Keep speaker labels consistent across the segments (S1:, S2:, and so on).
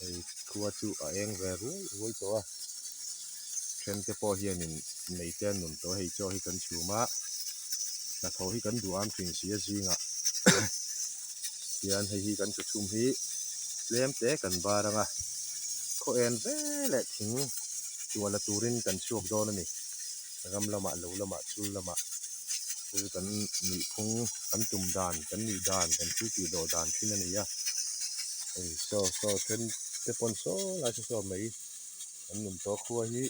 S1: Hei khua chu a eng ve ruai ruai tawh a then te pawh hianin mei te an nun tawh a hei chaw hi kan chhum a hnathawh hi kan duh am thin si a zingah hian hei hi kan chawchhum hi tlem te kan bar ang a khaw en ve leh thing tuah la turin kan chhuak dawn a ni ram lamah lo lamah chul lamah thil kan nihphung kan tum dan kan nih dan kan thil tih dawh dan thin a ni a hei saw saw then te pawn saw lai saw saw mai an nun tawh khua hi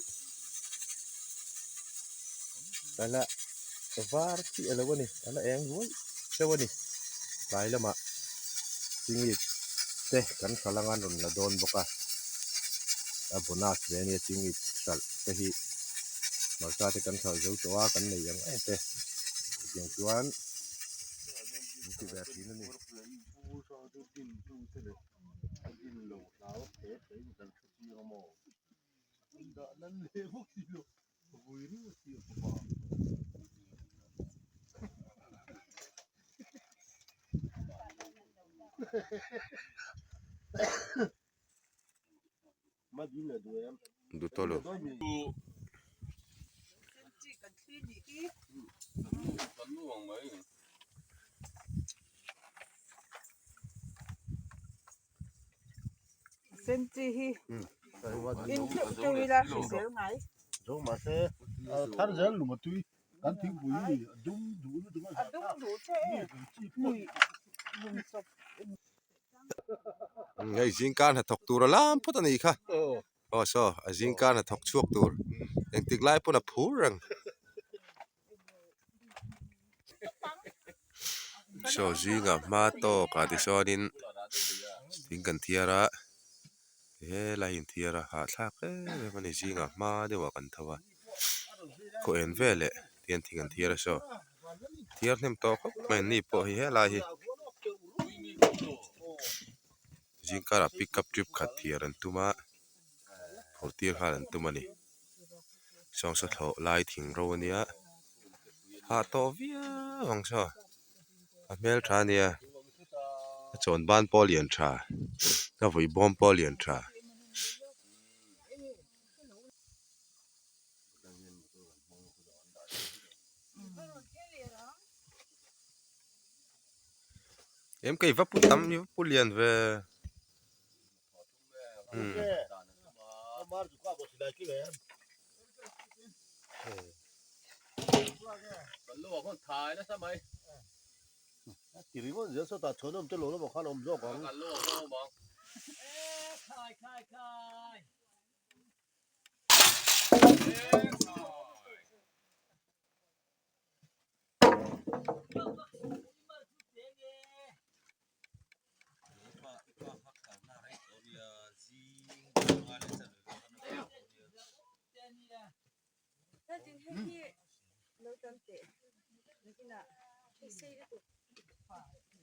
S1: a la var chiah lo a ni a la eng ruai deuh a ni tlai lamah chingit te kan hralh anga an rawn la dawn bawk a a bonus ve ania chingit hralh te hi hmarcha te kan hralh zo tawh a kan nei ang em te chutiang chuan an ti ve thin a ni. Dutolo.
S2: Senchi hi in theuh theuh ila hrisel ngai.
S3: Zo mahse thar zel lung a tui kan thingpui hi a dum duh lutuk a
S2: A dum duh che e hmui lung chawp.
S1: Hei zingkar hnathawk tur a lam phawt a nih kha aw saw a zingkar hnathawk chhuak tur engtik lai pawn a phur reng. Saw zingah hma tawk ah tichuanin thing kan thiar a helai inthiar a hahthlak em em a ni zingah hma deuh ah kan tho a khaw en veleh tihian thing an thiar a saw thiar hnem tawh khawp mai an ni pawh hi helai hi zingkar ah pickup trip khat thiar an tum a phurh tir nghal an tum a ni. Sawngsa thlawh lai thing ro a nia hah tawh viau ang saw a hmel tha a nia a chawn ban pawh a lian tha a vui bawm pawh a lian tha. Em kei va pu tam va pu lian ve.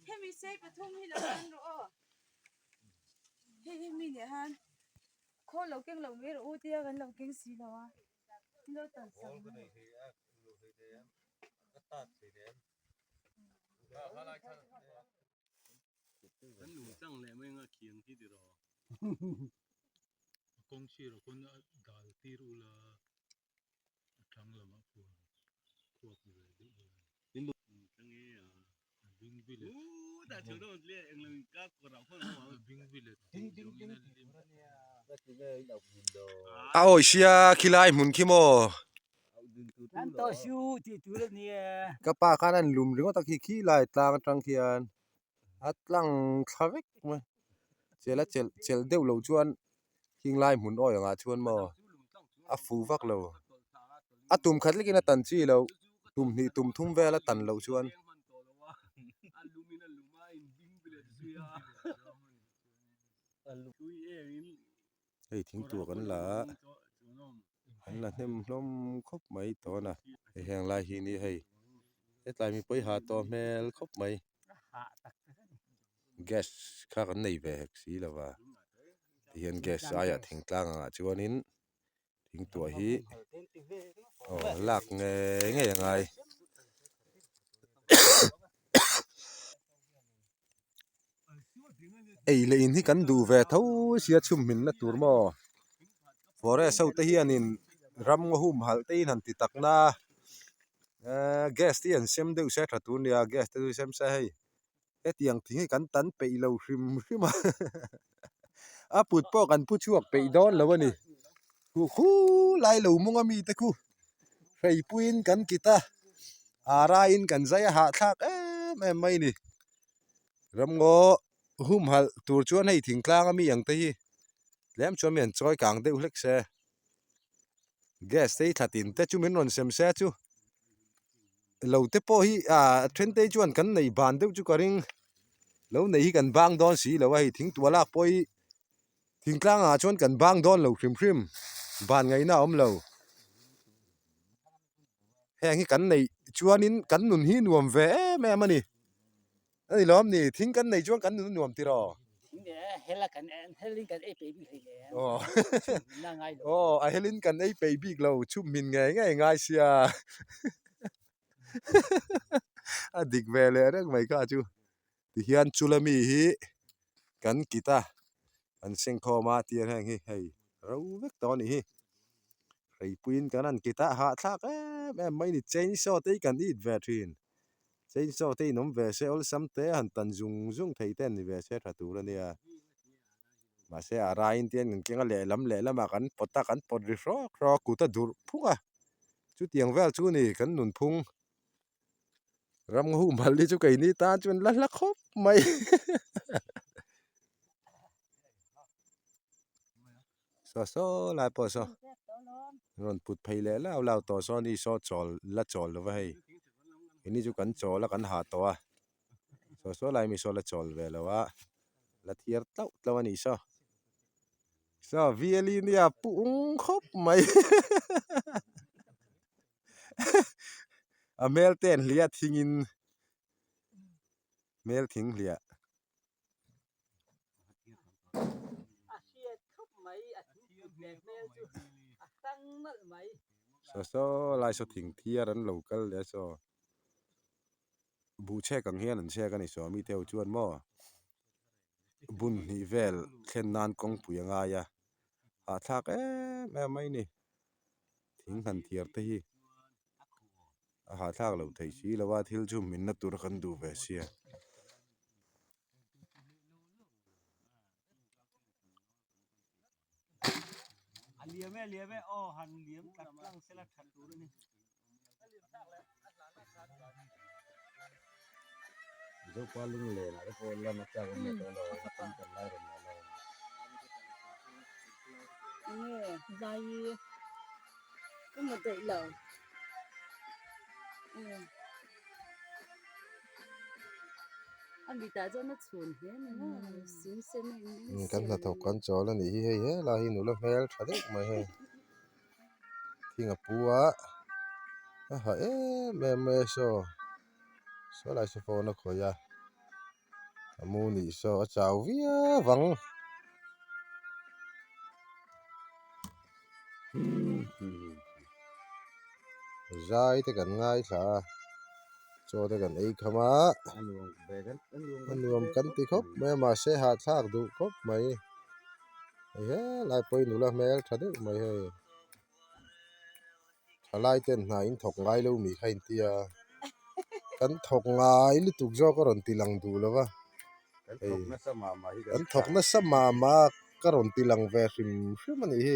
S2: Hemi sei pathum hi lo tan rawh aw hei hi mi nih han khawl lo keng lo mai rawh u tia kan lo keng si lo a lo tan sak mai.
S4: Kan lung tlang leh mai anga khiang khi tiraw.
S5: A kawng sir ah khawn a dal tir ula a tlang lamah khuan khuak ve deuh ula
S4: In tlang e a.
S5: A bing village.
S4: Ooh tah chho dawn tle englo in kap kawr ah khawn a awm
S5: A bing village tih zawng in a lim.
S1: A awi sia khilai hmun khi maw. Ka pa khan a lum ringawt a khi khi lai tlang atang khian a tlang thla vek mai chel a chelh chelh deuh loh chuan khing lai hmun awi angah chuan maw a fuh vak lo a tum khat lekin a tan chi loh tum hnih tum thum vel a tan loh chuan. Hei thingtuah kan la a an la hnem hlawm khawp mai tawn a hei heng lai hi ni hei hetlai mipui ha tawh hmel khawp mai gas kha kan nei ve hek si lo va tihian gas aiah thingtlang angah chuanin thingtuah hi aw lak ngei ngei a ngai. Ei leh in hi kan duh ve tho sia chhum hmin na tur maw forest ho te hianin ram ngaw hum halh te in han ti tak na ehh gas te hi an sem deuh se tha tur nia gas te chu sem se hei hetiang thing hi kan tan peih lo hrim hrim a a put pawh kan pu chhuak peih dawn lo a ni khu khu lai lo mawng a mi te khu hreipuiin kan kit a araiin kan zai a hahthlak em em mai a ni. Ramngaw humhalh tur chuan hei thingtlang a mi ang te hi tlem chuan mi an chawi kang deuh hlek se gas te hi thla tin te chu min rawn sem se chu lo te pawh hi ah then te chuan kan nei ban deuh chu ka ring lo nei hi kan bang dawn si lo a hei thingtuah lak pawh hi thingtlang ah chuan kan bang dawn lo hrim hrim ban ngaihna a awm lo. Heng hi kan neih chuanin kan nun hi nuam ve em em a ni. A ni lawm ni, thing kan neih chuan kan nun a nuam tiraw? Aw aw a helin kan ei peih bik lo, chhum hmin ngei ngei ngai sia a dik ve leh reng mai kha chu. Tihian chula mi hi kan kit a. An sengkhawm a tir heng hi hei ro vek tawh a nih hi hreipuiin kan han kit a hahthlak em em mai a ni chainsaw te hi kan it ve thin chainsaw te in awm ve se awlsam te han tan zung zung thei te an ni ve se tha tur a nia mahse a raiin te an kan keng a lehlam lehlamah kan pawt a kan pawt ri hrawk hrawk a kut a durh phung a chutiang vel chu a ni kan nunphung. Ram humhalh hi chu keini tan chuan la hla khawp mai saw saw lai pawh saw rawn put phei leh lau lau tawh saw ni saw chawl la chawl lova hei keini chu kan chawl a kan hah tawh a saw saw lai mi saw la chawl ve lo a la thiar tlauh tlauh a nih saw saw viali nia pu ung khawp mai. A hmel te an hliah thingin hmel thing hliah. Saw saw lai saw thing thiar an lo kal leh a saw buh chhek ang hian an chhek a ni saw mite ho chuan maw bun hnih vel thlen nan kawngpui a ngai a hahthlak em em mai a ni. Thing han thiar te hi a hahthlak loh theih si lo a thil chu min na tur a kan duh ve sia. Zopa lunglen ah te pawh lan a chak awm leh tawh lo kan kal lai rawn la lo.
S2: Enge zai ka hmu daih lo a mitah chuan a chhun hle a ni maw sing sen a in
S1: Kan hnathawk kan chawl a nih hi hei helai hi nula hmel tha deuh mai hei. Thing a pu a a ha em em mai a saw saw lai saw phone a khawih a a mu nih saw a chau viau ang zai te kan ngaithla a chaw te kan ei kham a a nuam kan ti khawp mai a mahse hahthlak duh khawp mai. Hei helai pawh hi nula hmel tha deuh mai hei thalai ten hna in thawk ngai lo mi kha intia kan thawk ngai lutuk zawk a rawn ti lang duh lo va hei kan thawk nasa mah mah a ka rawn ti lang ve hrim hrim a nih hi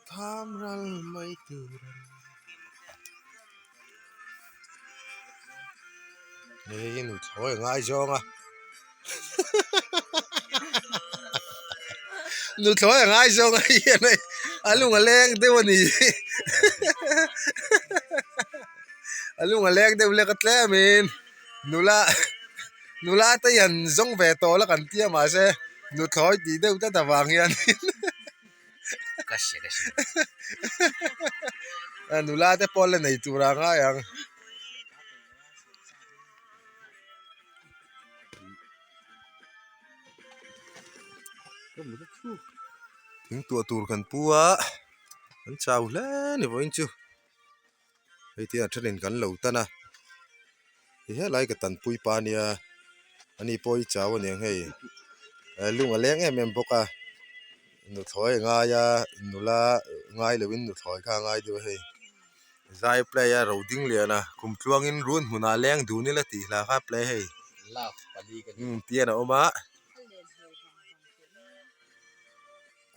S1: tham ral mai tur a ni hei hi nuthlawi a ngai zawng a nuthlawi a ngai zawng a hian hei a lung a leng deuh a ni a lung a leng deuh lek a tlem in nula nula te hian zawng ve tawh la kan tia mahse nuthlawi tih deuh tlat avang hian. Nula te pawh la nei tur a ngai ang. Thing tuah tur kan pu a an chau hle ni vawiin chu hei te a thenin kan lo tan a ti helai ka tanpui pa ania ani pawh hi chau aniang hei. Lung a leng em em bawk a nuthlawi a ngai a nula ngai loin nuthlawi kha a ngai deuh a hei zai play a ro ding lian a kum tluangin run hmunah leng dun ila tih hla kha play hei tian a awm a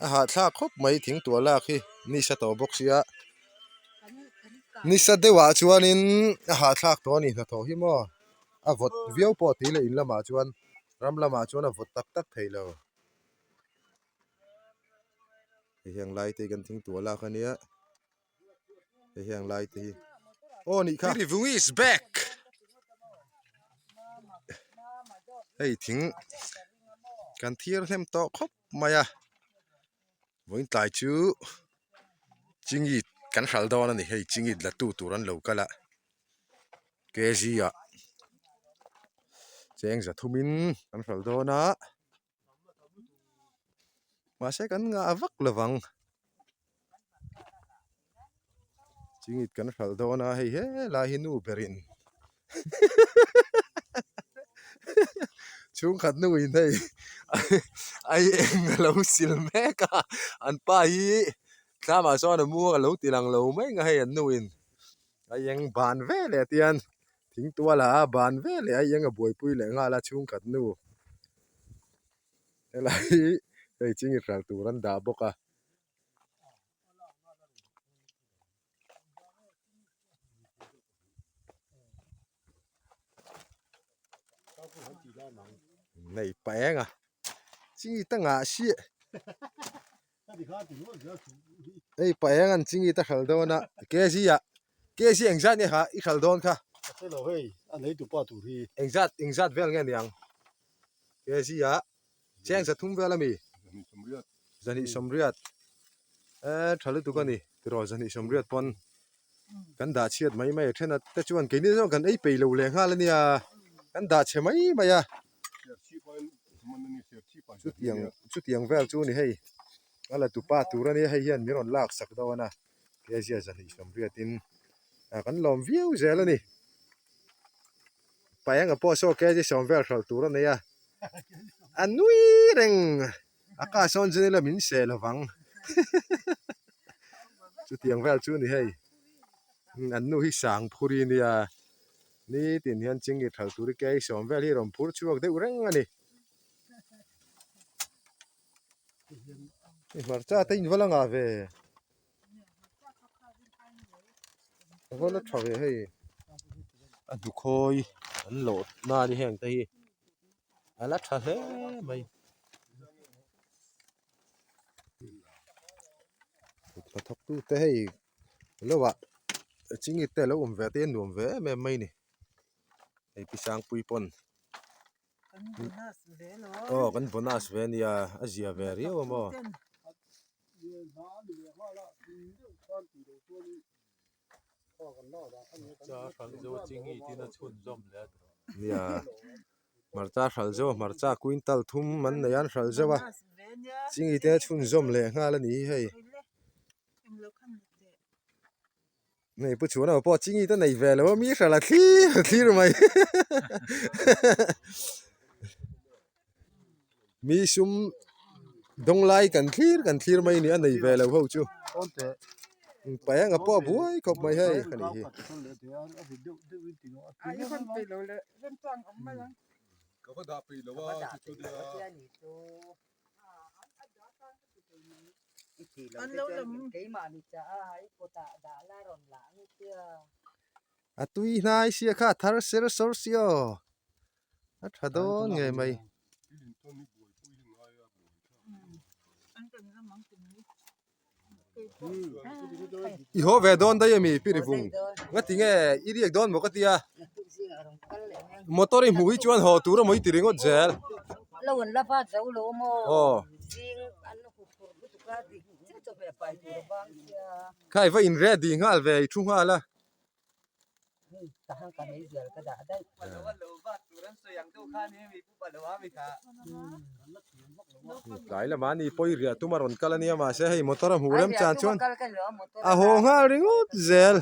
S1: a hahthlak khawp mai thing tuah lak hi nisa tawh bawk sia nisa deuhah chuanin a hahthlak tawh a ni hnathawh hi maw a vawt viau pawh tih leh in lamah chuan. Ram lamah chuan a vawt tak tak thei lo. Hei hian lai te hi kan thing tuah lak ania. Hei hian lai te hi. Aw nih kha. Rivungi is back. Hei thing kan thir hnem tawh khawp mai a. Vawiin tlai chu chingit kan hral dawn a ni. Hei chingit la tu tur an lo kal a. Kg ah cheng za thumin kan hral dawn a mahse kan ngah vak lovang chingit kan hral dawn a hei helai hi nu berin chhungkhat nuin hei ai eng a lo sil mek a an pa hi tlamah sawn a muang a lo ti lang lo mai ang a hei an nuin. A eng ban ve leh tian thing tuala a ban ve leh a eng a buaipui leh nghal a chhungkhat nu helai hi hei chingit ral tur an dah bawk a. Nei pa eng a chingit a ngah siah. Hei pa eng an chingit a hral dawn a kg ah kg engzat nge kha i hral dawn kha engzat engzat vel nge niang kg ah cheng zathum vel ami zahnih sawmriat eh tha lutuk a ni tiraw zahnih sawmriat pawn kan dah chhiat mai mai a then a te chuan keini zawng kan ei peih lo leh nghal ania kan dah chhe mai mai a. Chutiang chutiang vel chu ni hei a la tupa tur ania hei hian min rawn lak sak dawn a kezia zahnih sawmriatin ah kan lawm viau zel a ni paenga pawh saw kg sawm vel hralh tur a nei a a nui reng a ka sawn chu nila min seh lovang chutiang vel chu ni hei an nu hi sang phur i nia. Nitin hian chingit hralh tur i kei sawm vel hi rawn phur chhuak deuh reng a ni. I hmarcha te in va la ngah ve. A va la tha ve hei. A hnukhawi an lawh na a ni heng te hi. A la tha hle mai. Hnathawk tute hei lo ah chingit te a lo awm ve te a nuam ve em em mai a ni hei pi sangpui pawn aw kan bonus ve a nia a zia ve riau a maw. Nia hmarcha hral zeuh a hmarcha quintal thum an nei a an hral zeuh a chingit te a chhunzawm leh nghal a ni hi hei. Nei pu chhuan aw pawh chingit a nei ve lo a mi hral a thlir a thlir mai mi sum dawng lai kan thlir kan thlir mai a ni a nei ve lo ho chu paenga pawh a buai khawp mai hei ka nih hi. A tui hnai sia kha a thar ser sawr si aw a tha dawn ngei mai. I haw ve dawn daih ami pi rivung ngati nge i riak dawn maw ka tia motor i hmuh hi chuan haw tur amaw i ti ringawt zel. Aw. Kha i va in ready nghal ve i thu nghal a. Tlai lamah ni pawi riah tum a rawn kal a nia mahse hei motor a hmuh rem chan chuan a haw nghal ringawt zel.